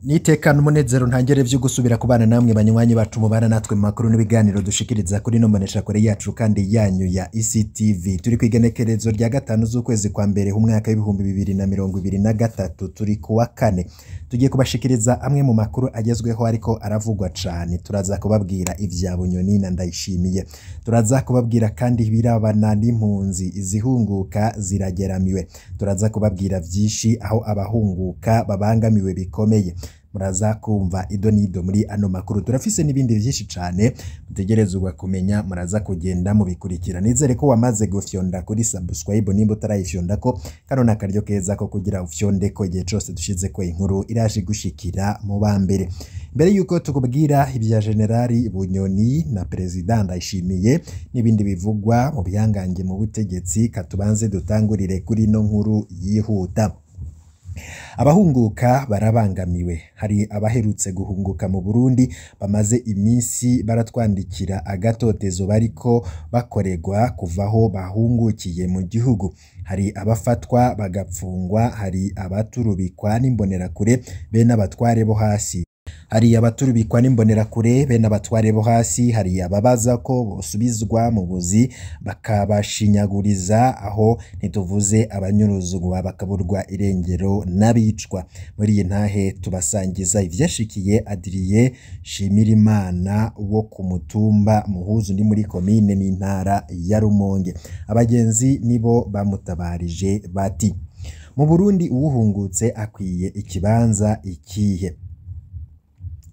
Nitekana umunezero ntangere vyo gusubira kubana namwe banywanyi bacu mubana natwe mu makuru n'ibiganiro dushikiriza kuri no mbonesha kure yacu kandi yanyu ya ECTV. Turi kwigenekerezo rya 5 z'ukwezi kwa mbere umwaka w'2023, turi kuwa kane. Tugiye kubashikiriza amwe mu makuru agezweho ariko aravugwa cane. Turaza kubabwira ivya Bunyoni na Ndayishimiye, turaza kubabwira kandi ibirabana n'impunzi izihunguka zirageramiwe, turaza kubabwira vyinshi aho abahunguka babangamiwe bikomeye. Muraza kumva ido nido muri ano makuru. Turafise n'ibindi vyinshi cane mutegerezwa kumenya, muraza kugenda mubikurikira. Nizere ko wamaze gufyonda kuri subscribe, nimba utarayifyonda ko kano nakaryo keza ko kugira ufyonde ko igihe cose dushize ko inkuru iraje gushikira mu bambere. Mbere yuko tukubwira ibya Generali Bunyoni na Perezida Ndayishimiye n'ibindi bivugwa mu bihangange mu butegetsi, katubanze dutangurire kuri no nkuru yihuta. Abahunguka barabangamiwe. Hari abaherutse guhunguka mu Burundi bamaze iminsi baratwandikira agatotezo bariko bakorerwa kuvaho bahungukiye mu gihugu. Hari abafatwa bagapfungwa, hari abaturubikwa n'imbonerakure be n'abatware bo hasi. Hari abaturubikwa n'imbonerakure be n'abatware bo hasi, hari ababaza ko bosubizwa mu buzi bakabashinyaguriza, aho ntituvuze abanyuruzwa bakaburwa irengero n'abicwa. Muri iyi ntahe tubasangiza ivyashikiye Adrien Shimirimana wo ku mutumba Muhuzu ndi muri komine n'intara ya Rumonge. Abagenzi nibo bamutabarije bati: mu Burundi uwuhungutse akwiye ikibanza ikihe?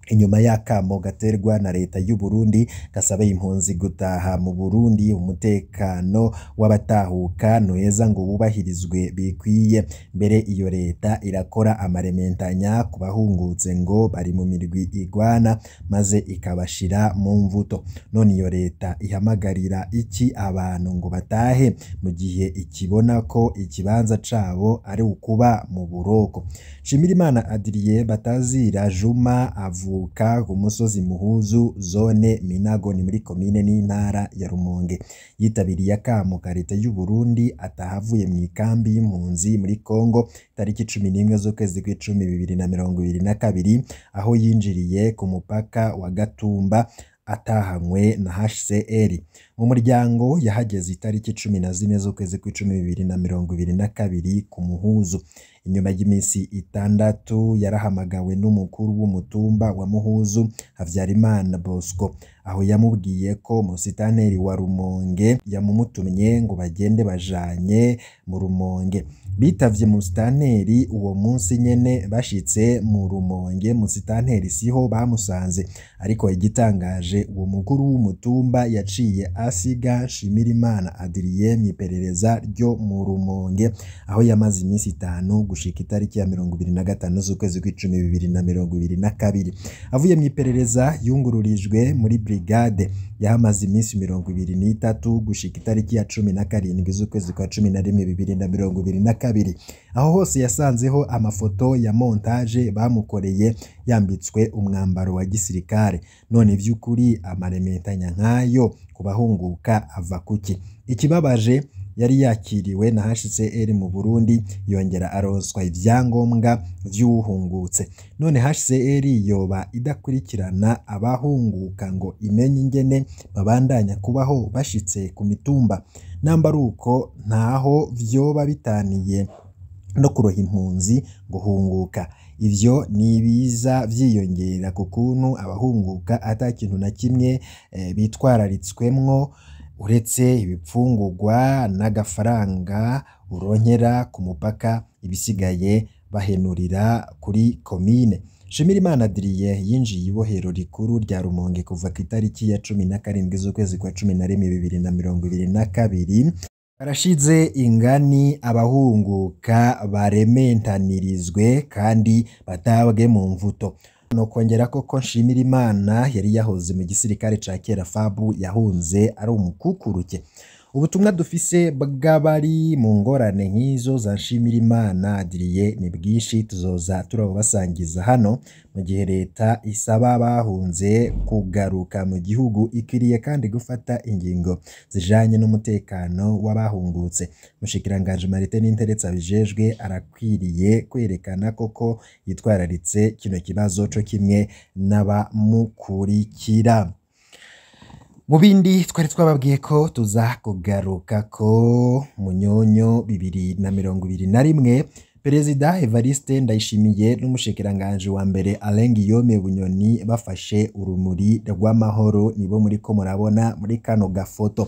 Inyuma y'akamo gaterwa na leta y'u Burundi gasaba impunzi gutaha mu Burundi, umutekano w'abatahuka ntuheza ngo wubahirizwe bikwiye. Mbere iyo leta irakora amarementanya ku bahungutse ngo bari mu mirwi igwana, maze ikabashira mu mvuto. None iyo leta ihamagarira iki abantu ngo batahe mu gihe ikibona ko ikibanza cabo ari ukuba mu buroko? Shimirimana Adrien Batazira Juma avuka ku musozi Muhuzu, zone Minago, ni muri komine n'intara ya Rumonge. Yitabiriye akamo ka leta y'u Burundi ataha avuye mu ikambi y'impunzi muri Kongo tariki 11 z'ukwezi kw'icumi 2022, aho yinjiriye ku mupaka wa Gatumba atahanywe na HCR. Mu muryango yahageze itariki 14 z'ukwezi kw'icumi 2022 ku Muhuzu. Inyuma y'iminsi 6 yarahamagawe n'umukuru w'umutumba wa Muhuzu Havyarimana Bosco, aho yamubwiye ko musitaneri wa Rumonge yamumutumye ngo bagende bajanye mu Rumonge. Bitavye musitaneri uwo munsi nyene. Bashitse mu Rumonge musitaneri siho bamusanze, ariko igitangaje uwo mukuru w'umutumba yaciye asiga Shimirimana Adrien mw'iperereza ryo mu Rumonge, aho yamaze iminsi 5 gushika itariki ya 25 z'ukwezi kw'icumi 2022. Avuye mw'iperereza yungururijwe muri brigade, yahamaze iminsi 23 gushika itariki ya 17 z'ukwezi kwa 11 2022. Aho hose yasanzeho amafoto ya montage bamukoreye yambitswe umwambaro wa gisirikare. None vy'ukuri amarementanya nkayo kubahunguka ava kuki? Ikibabaje, yari yakiriwe na HCR mu Burundi, yongera aronswa ivyangombwa vy'uhungutse. None HCR yoba idakurikirana abahunguka ngo imenye ingene babandanya kubaho bashitse ku mitumba? Namba ari uko, ntaho vyoba bitaniye no kuroha impunzi guhunguka. Ivyo nibiza vyiyongera ku kuntu abahunguka ata kintu na kimwe bitwararitswemwo uretse ibipfungurwa n'agafaranga uronkera ku mupaka, ibisigaye bahenurira kuri komine. Shimirimana Adrien yinjiye ibohero rikuru rya Rumonge kuva ku itariki ya 17 z'ukwezi kwa 11 2022. Barashize ingani abahunguka barementanirizwe kandi batabwe mu mvuto. No kongera koko Nshimirimana yari yahoze mu gisirikare ca kera FABU, yahunze ari umukukuruke. Ubutumwa dufise bw'abari mu ngorane nk'izo za Nshimirimana Adrien ni bwinshi, tuzoza turabubasangiza hano. Mu gihe leta isaba abahunze kugaruka mu gihugu, ikwiriye kandi gufata ingingo zijanye n'umutekano w'abahungutse. Umushikiranganji Martin Ninteretse abijejwe arakwiriye kwerekana koko yitwararitse kino kibazo co kimwe n'abamukurikira. Mu bindi twari twababwiye ko tuza kugaruka ko Munyonyo 2021, Perezida Evariste Ndayishimiye n'umushikiranganji wa mbere Alain Guillaume Bunyoni bafashe urumuri rw'amahoro, nibo muriko murabona muri kano gafoto.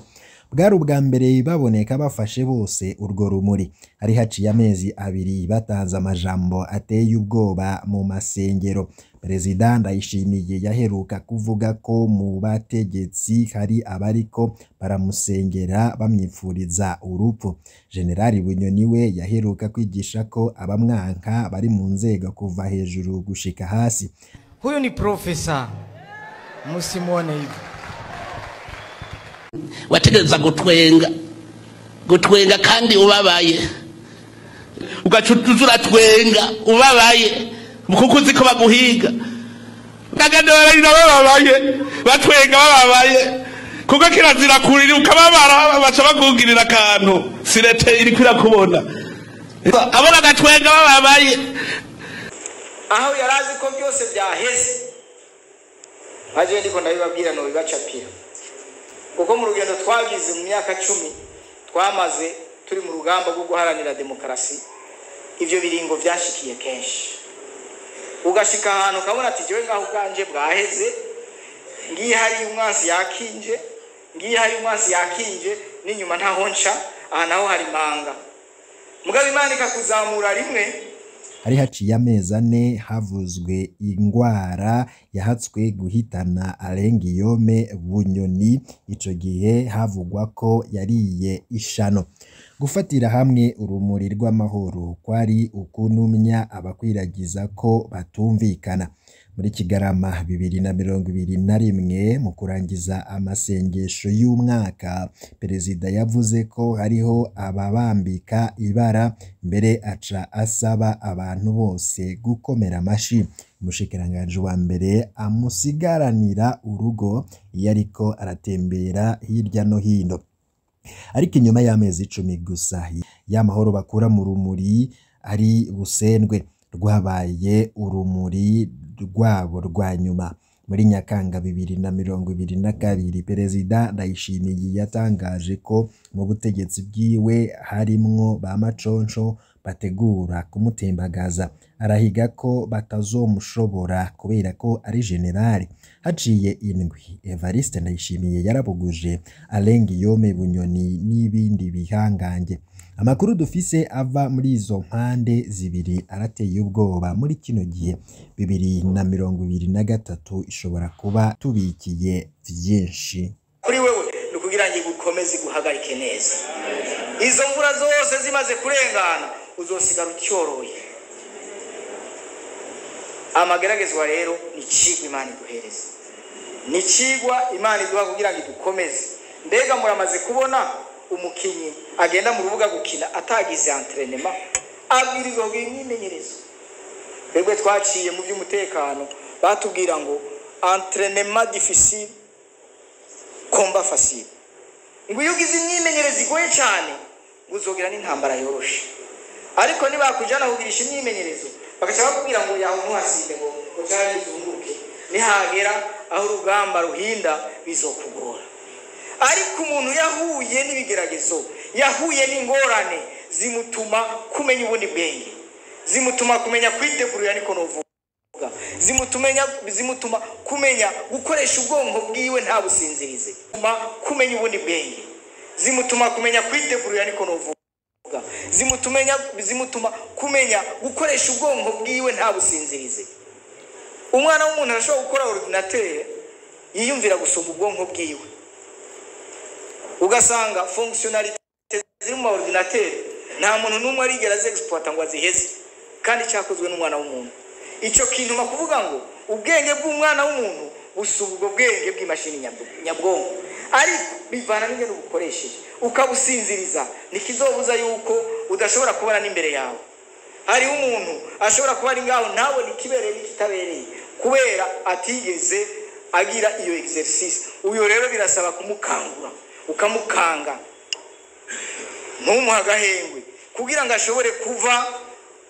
Bwari ubwa mbere baboneka bafashe bose urwo rumuri. Hari haciye amezi 2 batanze amajambo ateye ubwoba mu masengero. Perezida Ndayishimiye yaheruka kuvuga ko mu bategetsi hari abariko baramusengera bamwipfuriza urupfu. Generali Bunyoni we yaheruka kwigisha ko abamwanka bari mu nzego kuva hejuru gushika hasi. Huyu ni profesa, musimuone hivi. Wategereza gutwenga gutwenga kandi ubabaye, ugaca uratwenga ubabaye kuko uzi ko baguhiga. Kaganira bababaye batwenga bababaye kuko kirazira kurira ukababara baca bakugirira akantu sirete iriko irakubona. Abo bagatwenga bababaye aho yarazi ko byose byaheze. Aje ndiko ndabibabwira no bibacapira, kuko mu rugendo twagize mu myaka 10 twamaze turi mu rugamba rwo guharanira demokarasi, ivyo biringo vyashikiye kenshi. Ugashika ahantu ukabona ati jewe ngaho ubwanje bwaheze, ngiye hari umwansi yakinje, ngiye hari umwansi yakinje, n'inyuma ntaho nca, aha naho hari manga. Mugabo Imana ikakuzamura rimwe. Hari haciye amezi 4 havuzwe ingwara yahatswe guhitana Alain Guillaume Bunyoni. Ico gihe havugwa ko yariye ishano. Gufatira hamwe urumuri rw'amahoro kwari ukunumya abakwiragiza ko batumvikana. Muri Kigarama 2021, mu kurangiza amasengesho y'umwaka, perezida yavuze ko hariho ababambika ibara, mbere aca asaba abantu bose gukomera amashi. Umushikiranganji wa mbere amusigaranira urugo iyo ariko aratembera hirya no hino. Ariko inyuma y'amezi 10 gusa y'amahoro bakura mu rumuri ari busendwe, rwabaye urumuri rwabo rwa nyuma. Muri Nyakanga 2022, Perezida Ndayishimiye yatangaje ko mu butegetsi bwiwe harimwo ba maconco bategura kumutembagaza. Arahiga ko batazomushobora kubera ko ari generali. Haciye indwi Evariste Ndayishimiye yarabuguje Alain Guillaume Bunyoni n'ibindi bihangange. Amakuru dufise ava muri izo mpande zibiri arateye ubwoba. Muri kino gihe 2023 ishobora kuba tubikiye vyinshi. Kuri wewe ni kugira ngo igukomeze guhagarike neza. Izo mvura zose zimaze kurengana uzosigara ucyoroye. Amageragezwa rero ni cigwa Imana iduhereza, ni cigwa Imana iduha kugira ngo idukomeze. Mbega muramaze kubona umukinyi agenda mu rubuga gukina atagize entraînement, abwirizwa kugira imyimenyerezo. Twebwe twaciye mu by'umutekano batubwira ngo entraînement difficile combat facile, ngo iyo ugize imyimenyerezo igoye cyane uzogira n'intambara yoroshe. Ariko nibakujana kugirisha imyimenyerezo bagaca bakubwira ngo yaho ntuhasinde ngo cyane uzunguke, nihagera aho urugamba ruhinda bizokugora. Ariko umuntu yahuye n'ibigeragezo, yahuye n'ingorane, zimutuma kumenya ubundi bwenge, zimutuma kumenya kwitegurira, niko novuga, zimutuma kumenya gukoresha ubwonko bwiwe nta businzirize, kumenya ubundi bwenge, zimutuma kumenya kwitegurira, niko novuga, zimutuma kumenya gukoresha ubwonko bwiwe nta businzirize. Umwana w'umuntu arashobora gukora ordinateur yiyumvira gusoma ubwonko bwiwe, ugasanga fonctionnalité ziri mu ordinateur nta muntu n'umwe arigera azi exploiter ngo aziheze, kandi cyakozwe n'umwana w'umuntu. Icyo kintu makuvuga ngo ubwenge bw'umwana w'umuntu busumba ubwo bwenge bw'imashini nyabwonko. Ariko bivana n'ingene ubukoresheje. Ukabusinziriza, ntikizobuza yuko udashobora kubona n'imbere yawe. Hariho umuntu ashobora kuba ari ngaho ntabone ikibereye n'ikitabereye kubera atigeze agira iyo exercice. Uyo rero birasaba kumukangura, ukamukanga, ntumuhe agahengwe kugira ngo ashobore kuva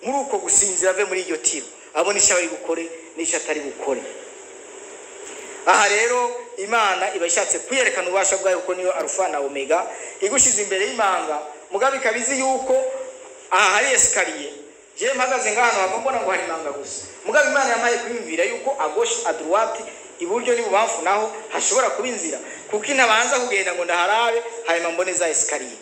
muri uko gusinzira, ave muri iryo tiro, abone icyo ari bukore n'icyo atari bukore. Aha rero Imana iba ishatse kwiyerekana ububasha bwayo, kuko niyo Arufa na Omega. Igushize imbere y'imanga, mugabo ikaba izi yuko aha hari escalier. Jewe mpagaze ngahantu hava mbona ngo hari imanga gusa, mugabo Imana yampaye kwiyumvira yuko à gauche, à droite, iburyo n'ibubamfu naho hashobora kuba inzira, kuko intabanza kugenda ngo ndaharabe, hanyuma mbone za escalier.